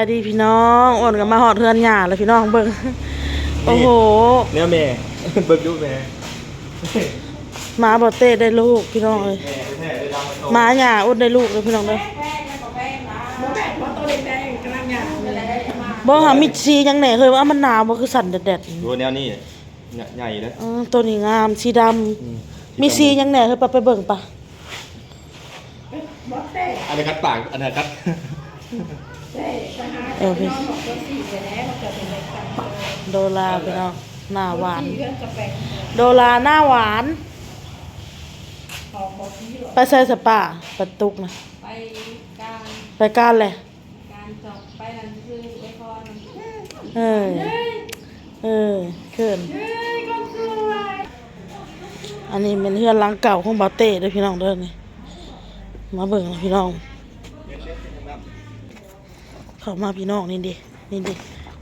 ສະບາຍດີພີ່ນ້ອງ ອ້ວນກໍມາຮອດເຮືອນຍ່າແລ້ວພີ່ນ້ອງເບິ່ງ. ນີ້ ໂອ້ໂຫ ແນວແມ່ ເບິ່ງດູແມ່ ມາບໍ່ເຕະໄດ້ລູກພີ່ນ້ອງເອີຍ. ແມ່ແທ້ໆເດີ ດຳມາໂຕ ມາຍ່າອ້ວນໄດ້ລູກເດີພີ່ນ້ອງເດີ. ບໍ່ແມ່ນບໍ່ ໂຕແດງໆ ກຳລັງຍ່າງ ບໍ່ຫາ ມີສີຫຍັງແດ່ເຮີ້ຍ ວ່າມັນໜາວບໍ່ ຄືສັ່ນແດດໆ. ໂອ້ ແນວນີ້ ໃຫຍ່ເດ້. ເອີ ໂຕນີ້ງາມ ສີດຳ. ອືມ ມີສີຫຍັງແດ່ເຮີ້ຍ ໄປ ໄປເບິ່ງປະ. ອັນນີ້ກັດປາກ ອັນນັ້ນກັດ ເອີ ໂດລາພີ່ນ້ອງ ໜ້າຫວານ ໂດລາໜ້າຫວານ. ໄປໃສສະປາ ປະຕຸກນະ ໄປການ ໄປການແຫຼະ. ການຈອກໄປນັ້ນຊື່ໄອ້ພອນ ເອີ ເອີ ເຂີນ. ອັນນີ້ແມ່ນເຮືອນຫຼັງເກົ່າຂອງບ່າວເຕ້ເດີພີ່ນ້ອງເດີ. ນີ້ ມາເບິ່ງພີ່ນ້ອງ ເຂົ້າມາພີ່ນ້ອງ ນີ້ເດ ນີ້ເດ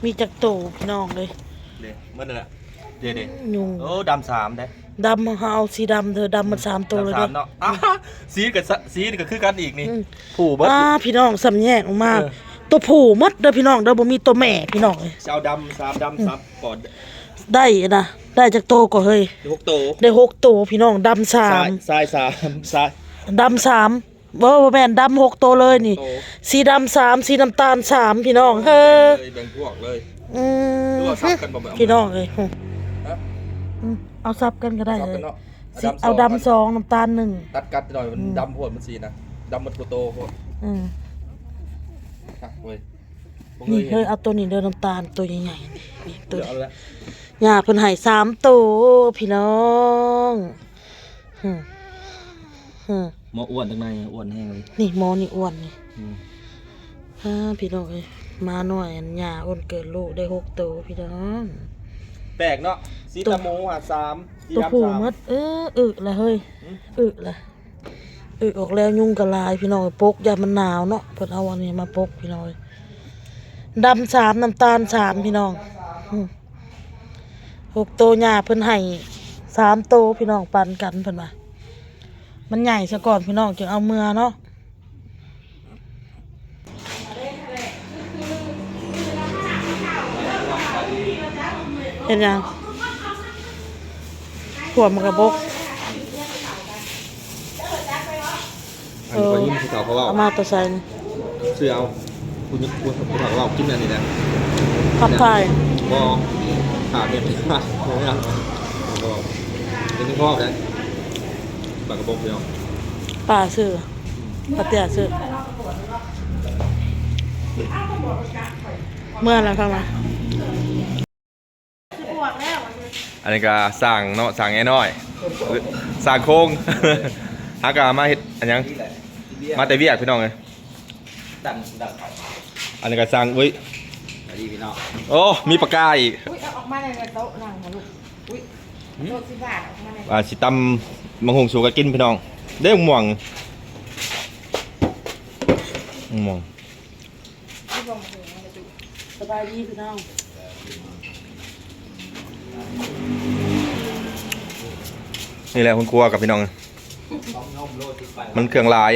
ມີຈັກໂຕພີ່ນ້ອງເອີຍ. ເດ້ ໝົດແລ້ວ ເດ້ໆ ຍຸງ. ໂອ້ ດຳສາມເດ້ ດຳ ເຮົາເອົາສີດຳເດີ ດຳໝົດສາມໂຕເລີຍເດີ. ດຳສາມເນາະ ອາ ສີກໍ ສ- ສີນີ້ກໍຄືກັນອີກນີ້. ອືມ ຜູ້ເບິດ. ອາ ພີ່ນ້ອງ ສ່ຳແຍກອອກມາ ເອີ ໂຕຜູ້ໝົດເດີພີ່ນ້ອງເດີ ບໍ່ມີໂຕແມ່ພີ່ນ້ອງເອີຍ. ຊິເອົາດຳສາມ ດຳ ອືມ ສາມ ກໍໄດ້ນະ. ໄດ້ຈັກໂຕກໍເຮີ້ຍ ໄດ້ຫົກໂຕ ໄດ້ຫົກໂຕພີ່ນ້ອງ. ດຳສາມ ຊາຍ ຊາຍສາມ ຊາຍ ດຳສາມ ບໍ່ ບໍ່ແມ່ນ ດຳຫົກໂຕເລີຍນີ້. ຫົກໂຕ ສີດຳສາມ ສີນ້ຳຕານສາມ ພີ່ນ້ອງເຮີ້ຍ. ເອີຍ ແບ່ງພວກເລີຍ. ອືມ ຫຼືວ່າສັບກັນບໍ່ ພີ່ນ້ອງເອີຍ. ຮະ ອືມ ເອົາສັບກັນກໍໄດ້ ສັບກັນເນາະ. ເອີຍ ດຳ ຊິເອົາດຳສອງ ສອງ ນ້ຳຕານໜຶ່ງ ຕັດກັນໜ້ອຍ. ມັນ ອືມ ດຳໂພດ ມັນສີນະ ດຳໝົດໂຕໂພດ. ອືມ ຄັກເວີຍ ບໍ່ເຄີຍເຫັນ. ນີ້ເຮີ້ຍ ເອົາໂຕນີ້ເດີ ນ້ຳຕານໂຕໃຫຍ່ໆ ນີ້ ນີ້ໂຕນີ້ ເອົາລະ ຍ່າເພິ່ນໃຫ້ສາມໂຕພີ່ນ້ອງ. ຫື ຫື ໝໍອ້ວນທາງໃນ ອ້ວນແຮງເລີຍ. ນີ້ໝໍນີ້ອ້ວນນີ້. ອືມ ອາ ພີ່ນ້ອງເອີຍ ໝານ້ອຍອັນຍ່າອ້ວນເກີດລູກໄດ້ຫົກໂຕພີ່ນ້ອງ. ແປກເນາະ ສີຕາໝູຫາສາມ ສີດຳສາມ ໂຕຜູ້ໝົດ. ເອີ ອຶລະເຮີ້ຍ ຫື ອຶລະ ອຶອອກແລ້ວ. ຍຸງກໍຫຼາຍພີ່ນ້ອງ ປົກ ຢ້ານມັນໜາວເນາະ ເພິ່ນເອົາອັນນີ້ມາປົກພີ່ນ້ອງ. ດຳສາມ ນ້ຳຕານສາມ ພີ່ນ້ອງ. ອືມ ຫົກໂຕ ຍ່າເພິ່ນໃຫ້ສາມໂຕພີ່ນ້ອງ ປັນກັນເພິ່ນວ່າ. ມັນໃຫຍ່ຊະກ່ອນພີ່ນ້ອງ ຈຶ່ງເອົາເມືອເນາະ. ເຮັດຫຍັງ? ຂວບໝາກກະບົກ. ອັນນີ້ຂ້ອຍຍິນຜູ້ເຖົ້າເຂົາເວົ້າ. ເອີ ເອົາມາແຕ່ໃສນີ້? ຊື້ເອົາ. ຜູ້ ຜູ້ ຜູ້ເຖົ້າເວົ້າກິນອັນນີ້ແຫຼະ. ຂັບຖ່າຍ. ບໍ່ ຖ້າແມ່ນ ເປັນພໍ່ແຫຼະ. ປາກກະບົກພີ່ນ້ອງ. ປາຊື້. ປາເຕ້ຊື້. ເມື່ອແລ້ວເຂົາມາ. ອັນນີ້ກໍຊ່າງເນາະ ຊ່າງແອນ້ອຍ ຊ່າງໂຄງ. ຫາກໍມາເຮັດອັນຫຍັງ ມາແຕ່ວຽກພີ່ນ້ອງເອີຍ. ດັງ ດັງເຂົ້າ. ອັນນີ້ກໍຊ່າງ ອຸ້ຍ ສະບາຍດີພີ່ນ້ອງ. ໂອ້ ມີປາກກາອີກ. ອຸ້ຍ ເອົາອອກມາໃນໂຕະນັ່ງຫັ້ນລູກ. ອຸ້ຍ ໂຕະສິບບາດ ອອກມາໃນ. ວ່າຊິຕຳໝາກຫຸ່ງສູ່ກັນກິນພີ່ນ້ອງ. ເດ້ ໝາກມ່ວງ ໝາກມ່ວງ. ສະບາຍດີພີ່ນ້ອງ. ນີ້ແຫຼະ ເຮືອນຄົວກັບພີ່ນ້ອງ ມັນເຄື່ອງຫຼາຍ.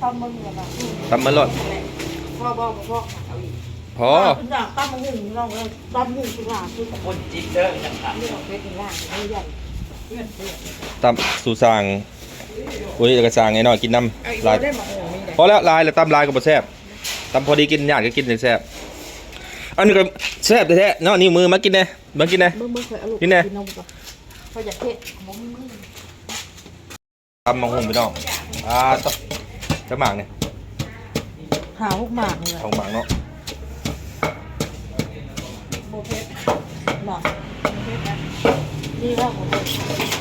ຕຳເບິ່ງແລ້ວກໍ ຕຳເບິ່ງໂລດ. ພໍບໍ່? ບໍ່ພໍ ເອົາອີກ. ພໍ. ຕຳບັກຫຸ່ງພີ່ນ້ອງເອີຍ ຕຳຫຸ່ງສຸດຫຼາຍຄືຄົນຈິດເດີ. ຕຳສູ່ຊ່າງ ໂອ້ຍ ແລ້ວກໍຊ່າງໄອ້ນ້ອຍກິນນຳ. ເອົາອີກ ຫຼາຍ ບໍ່ໄດ້ໝາກຫຸ່ງນີ້. ພໍແລ້ວ ຫຼາຍແລ້ວ ຕຳຫຼາຍກໍບໍ່ແຊບ. ຕຳພໍດີກິນ ຍາດກໍກິນຈັ່ງແຊບ. ອັນນີ້ກໍແຊບແທ້ໆເນາະ. ນິ້ວມືມາກິນແດ່ ເບິ່ງກິນແດ່ ເບິ່ງ ເບິ່ງ ຂ້ອຍເອົາລູກ ກິນແດ່ ກິນນຳກ່ອນ. ຂ້ອຍຢາກເຮັດ ບໍ່ມີມື. ຕຳບັກຫຸ່ງພີ່ນ້ອງ. ອ່າ ຕະ ຈັກໝາກນີ້? ຫ້າຫົກໝາກນີ້ແຫຼະ. ຫົກໝາກເນາະ. ບໍ່ເຜັດເນາະ. ບໍ່ເຜັດນະ. ນີ້ແລ້ວບໍ່ເຜັດ.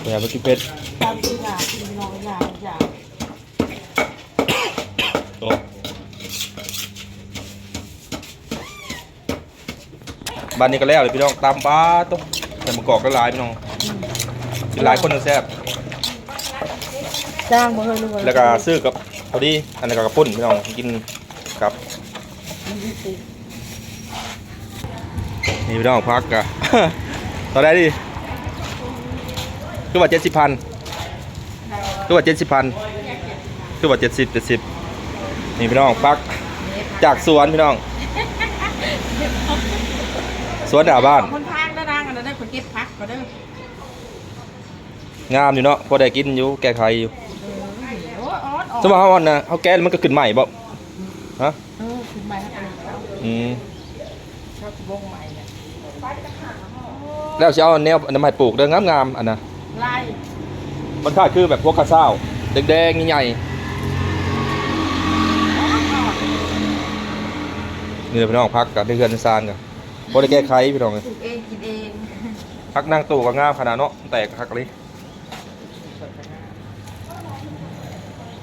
ບໍ່ຢາກໄປກິນເຜັດ. ຕຳກິນຫຍ້າ ກິນນ້ອຍຫຍ້າ ຫຍ້າ. ໂອ້ ບາດນີ້ກໍແລ້ວເລີຍພີ່ນ້ອງ. ຕຳປາຕົກ ໃສ່ໝາກກອກຫຼາຍໆ ພີ່ນ້ອງ. ອືມ ກິນຫຼາຍຄົນແຊບ. ຈ້າງບໍ່ເຮີ້ຍ ຫຼືວ່າ ແລ້ວກໍຊື້ກັບພໍດີ ອັນນັ້ນກໍກະປຸ້ນພີ່ນ້ອງ ກິນກັບ. ນີ້ພີ່ນ້ອງ ຜັກກະ ເທົ່າໃດນີ້? ຄືວ່າເຈັດສິບພັນ ຄືວ່າເຈັດສິບພັນ ຄືວ່າເຈັດສິບ ເຈັດສິບ. ນີ້ພີ່ນ້ອງ ຜັກ ຈາກສວນພີ່ນ້ອງ ສວນໜ້າບ້ານ ເອົາຫົນທາງເດີນາງ ອັນນັ້ນເດີ ໄປເກັບຜັກກ່ອນເດີ. ງາມຢູ່ເນາະ ພໍໄດ້ກິນຢູ່ ແກ້ໄຂຢູ່. ເອີ ໂອ້ຍ ອ່ອນໆ ສົມມຸດເຮົາອັນນະ ເຮົາແກະແລ້ວມັນກໍຂຶ້ນໃໝ່ບໍ່? ຮະ? ເອີ ຂຶ້ນໃໝ່ ເຮົາກໍເລີຍເອົາ ອືມ ເຮົາຊິບົ່ງໃໝ່ແຫຼະ. ແລ້ວຊິເອົາແນວອັນນັ້ນມາໃຫ້ປູກເດີ ງາມໆ ອັນນະ ລາຍ ມັນຄ້າຍຄືແບບພວກກະຊາວ ແດງໆ ໃຫຍ່ໆ. ນີ້ແຫຼະພີ່ນ້ອງ ຜັກກັນ ເຮືອນຊານກັນ ບໍ່ໄດ້ແກ້ໄຂພີ່ນ້ອງເອີຍ ປູກເອງກິນເອງ. ຜັກນາງຕູ້ກໍງາມຂະໜາດເນາະ ແຕກຄັກອີ່ຫຼີ.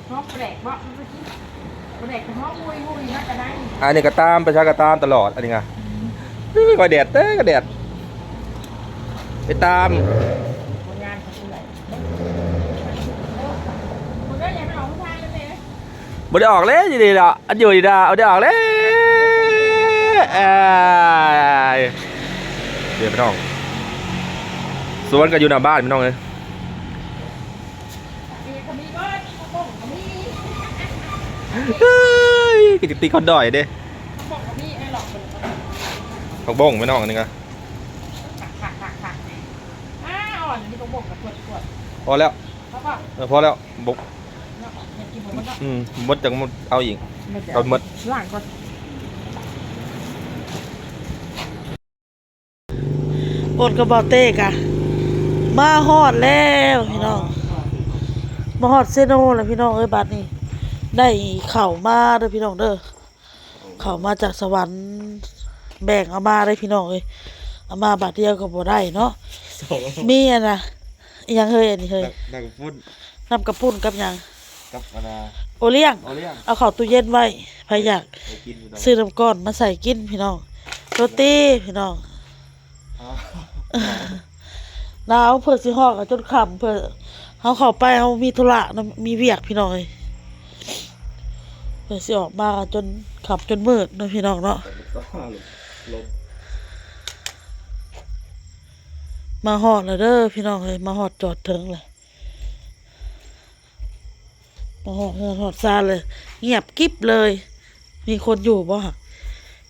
ຫອມປາແດກບໍ່? ປາແດກກໍຫອມຫຸຍໆ ມາແຕ່ໃດ? ອັນນີ້ກໍຕາມ ໄປໃສກໍຕາມຕະຫຼອດ ອັນນີ້ກະ ອືມ ເອີຍ ກະແດດ ເອີຍ ກະແດດ ໄປຕາມ ຜົນງານຂອງເອື້ອຍ ເອີ ບໍ່ໄດ້ອອກເລີຍ ຢູ່ນີ້ລະ ອັນຢູ່ນີ້ລະ ບໍ່ໄດ້ອອກເລີຍ. ເອີຍ ເດີພີ່ນ້ອງ ສວນກໍຢູ່ໜ້າບ້ານພີ່ນ້ອງເອີຍ. ເອີຍ ກໍມີເບິດ ຜັກບົ້ງກໍມີ ເຮີ້ຍ ກິນຕິກຄົນດ້ອຍເດ້ ຜັກບົ້ງກໍມີ ເອີຍ ລອງເບິ່ງ ຜັກບົ້ງແມ່ນ້ອງ ອັນນີ້ກະ ຄັກໆໆໆ ອ່າ ອ່ອນ ອັນນີ້ຜັກບົ້ງກໍຂວດໆ ພໍແລ້ວ ພໍບໍ່? ເອີ ພໍແລ້ວ ບົກ ເນາະ ເຮັດກິນບໍ່ໝົດເນາະ ອືມ ໝົດຈັ່ງເອົາອີກ ໝົດ ເອົາໝົດ ລ້າງກ່ອນ. ອ້ນກັບບ່າວເຕ້ກະມາຮອດແລ້ວພີ່ນ້ອງ ມາຮອດເຊໂນແລ້ວພີ່ນ້ອງເອີຍ. ບາດນີ້ໄດ້ເຂົ້າມາເດີພີ່ນ້ອງເດີ ເຂົ້າມາຈາກສະຫວັນ ແບ່ງເອົາມາເດີພີ່ນ້ອງເອີຍ ເອົາມາບາດດຽວກໍບໍ່ໄດ້ເນາະ ມີອັນນະ ອີ່ຫຍັງເຮີ້ຍ ອັນນີ້ເຮີ້ຍ ນ້ຳ ນ້ຳກະປຸ້ນ ນ້ຳກະປຸ້ນກັບຫຍັງ? ກັບອັນນ່າ ໂອລ້ຽງ ໂອລ້ຽງ ເອົາເຂົ້າຕູ້ເຢັນໄວ້ ໃຜຢາກ ໄປ ໄປກິນພີ່ນ້ອງ ຊື້ນ້ຳກ້ອນມາໃສ່ກິນພີ່ນ້ອງ ໂຣຕີພີ່ນ້ອງ ອ້າວ ໜາວ ເພື່ອຊິຮອດກໍຈົນຄ່ຳ ເພື່ອເຮົາເຂົ້າໄປ ເຮົາມີທຸລະເນາະ ມີວຽກພີ່ນ້ອງເອີຍ ເພື່ອຊິອອກມາກໍຈົນຄ່ຳຈົນມືດເນາະພີ່ນ້ອງເນາະ. ມາຮອດແລ້ວເດີພີ່ນ້ອງເອີຍ ມາຮອດຈອດເຖິງແລ້ວ ມາຮອດເຮືອນຮອດຊານເລີຍ ງຽບກິບເລີຍ ມີຄົນຢູ່ບໍ່ຫະ?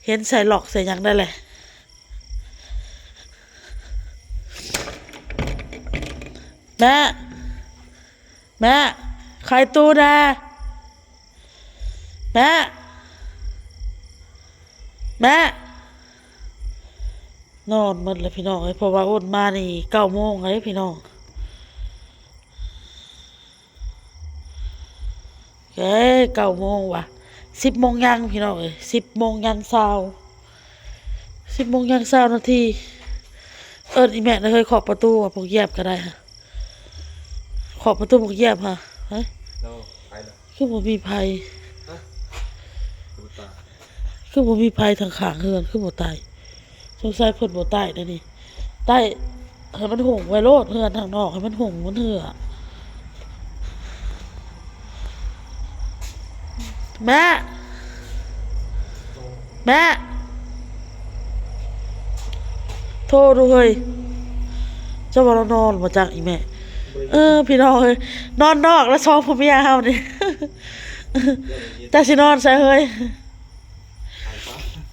ເຫັນໃສ່ລັອກໃສ່ຫຍັງໄດ້ແຫຼະ. ແມ່ ແມ່ ໄຂຕູ້ແດ່ ແມ່ ແມ່ ນອນໝົດແລ້ວພີ່ນ້ອງເອີຍ ເພາະວ່າໂອນມານີ້ເກົ້າໂມງແລ້ວພີ່ນ້ອງ ເອີ ເກົ້າໂມງຫວາ ສິບໂມງຍັງພີ່ນ້ອງເອີຍ ສິບໂມງຍັງຊາວ ສິບໂມງຍັງຊາວນາທີ. ເອີ້ນອີ່ແມ່ນະເຮີ້ຍ ເຄາະປະຕູ ພວກຢຽບກໍໄດ້ ເຄາະປະຕູ ພວກຢຽບຫະ ເຮີ້ຍ ຄືບໍ່ມີໃຜ ຄືບໍ່ມີໃຜທາງຂ້າງເຮືອນ ຄືບໍ່ຕາຍ ສົງໄສເພິ່ນບໍ່ຕາຍແນວນີ້ ຕາຍໃຫ້ມັນຫຸ້ງໄວ້ໂລດ ເຮືອນທາງນອກໃຫ້ມັນຫຸ້ງມັນເຫື່ອ. ແມ່ ແມ່ ໂທດູເຮີ້ຍ ເຈົ້າວ່າລາວນອນບໍ່ຈັກອີ່ແມ່. ເອີ ພີ່ນ້ອງເອີຍ ນອນນອກແລ້ວ ສອງຜົວເມຍເຮົານີ້ ຈັກຊິນອນໃສເຮີ້ຍ.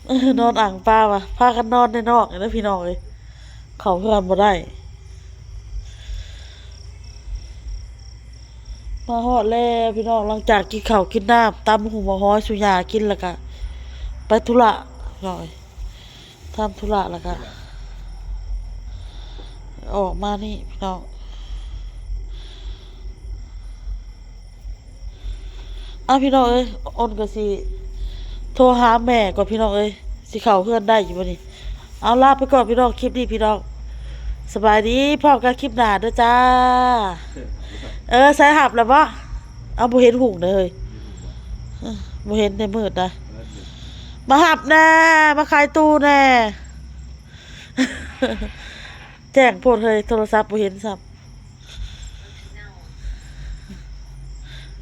ເອີ ນອນອ່າງປາວ່າ ພາກັນນອນໃນນອກນີ້ແຫຼະພີ່ນ້ອງເອີຍ ເຂົ້າເຮືອນບໍ່ໄດ້. ມາຮອດແລ້ວພີ່ນ້ອງ ຫຼັງຈາກກິນເຂົ້າກິນນ້ຳ ຕຳຫຸ່ງໝາກຫອຍສູ່ຍ່າກິນ ແລ້ວກະໄປທຸລະ ພີ່ນ້ອງເອີຍ ທຳທຸລະ ແລ້ວກະອອກມານີ້ພີ່ນ້ອງ. ເອົາ ພີ່ນ້ອງເອີຍ ອ້ນກໍຊິໂທຫາແມ່ກ່ອນພີ່ນ້ອງເອີຍ ຊິເຂົ້າເຮືອນໄດ້ຢູ່ບໍ່ນີ້. ເອົາ ລາໄປກ່ອນພີ່ນ້ອງ ຄລິບນີ້ພີ່ນ້ອງ ສະບາຍດີ ພໍ້ກັນຄລິບໜ້າເດີຈ້າ. ເອີ ໃສ່ຮັບແລ້ວບໍ່? ເອົາ ບໍ່ເຫັນຫຸ່ງເດີເຮີ້ຍ ເອີ ບໍ່ເຫັນໃນມືດນະ. ມາຮັບແດ່ ມາຂາຍຕູ້ແດ່. ແຈ້ງໂພດເຮີ້ຍ ໂທລະສັບບໍ່ເຫັນຊ້ຳ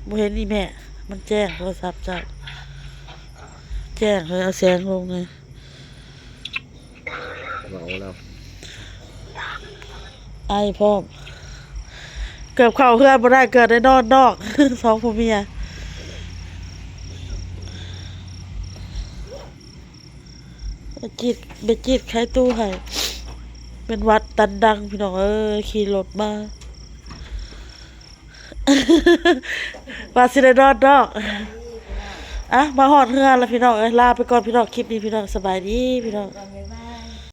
ບໍ່ເຫັນອີ່ແມ່ ມັນແຈ້ງໂທລະສັບເຈົ້າ ແຈ້ງເຮີ້ຍ ເອົາແສງລົງເລີຍ. ເວົ້າແລ້ວ ໄອພ້ອມ ເກືອບເຂົ້າເຮືອນບໍ່ໄດ້ ເກືອບໄດ້ນອນນອກ ສອງຜົວເມຍ. ຈີດ ແມ່ຈີດຂາຍຕູ້ໃຫ້ ແມ່ນວັດຕັນດັງ ພີ່ນ້ອງເອີຍ ຂີ່ລົດມາ ວ່າຊິໄດ້ນອນດອກ. ອ່ະ ມາຮອດເຮືອນແລ້ວ ພີ່ນ້ອງເອີຍ ລາໄປກ່ອນ ພີ່ນ້ອງ ຄລິບນີ້ ພີ່ນ້ອງ ສະບາຍດີ ພີ່ນ້ອງ.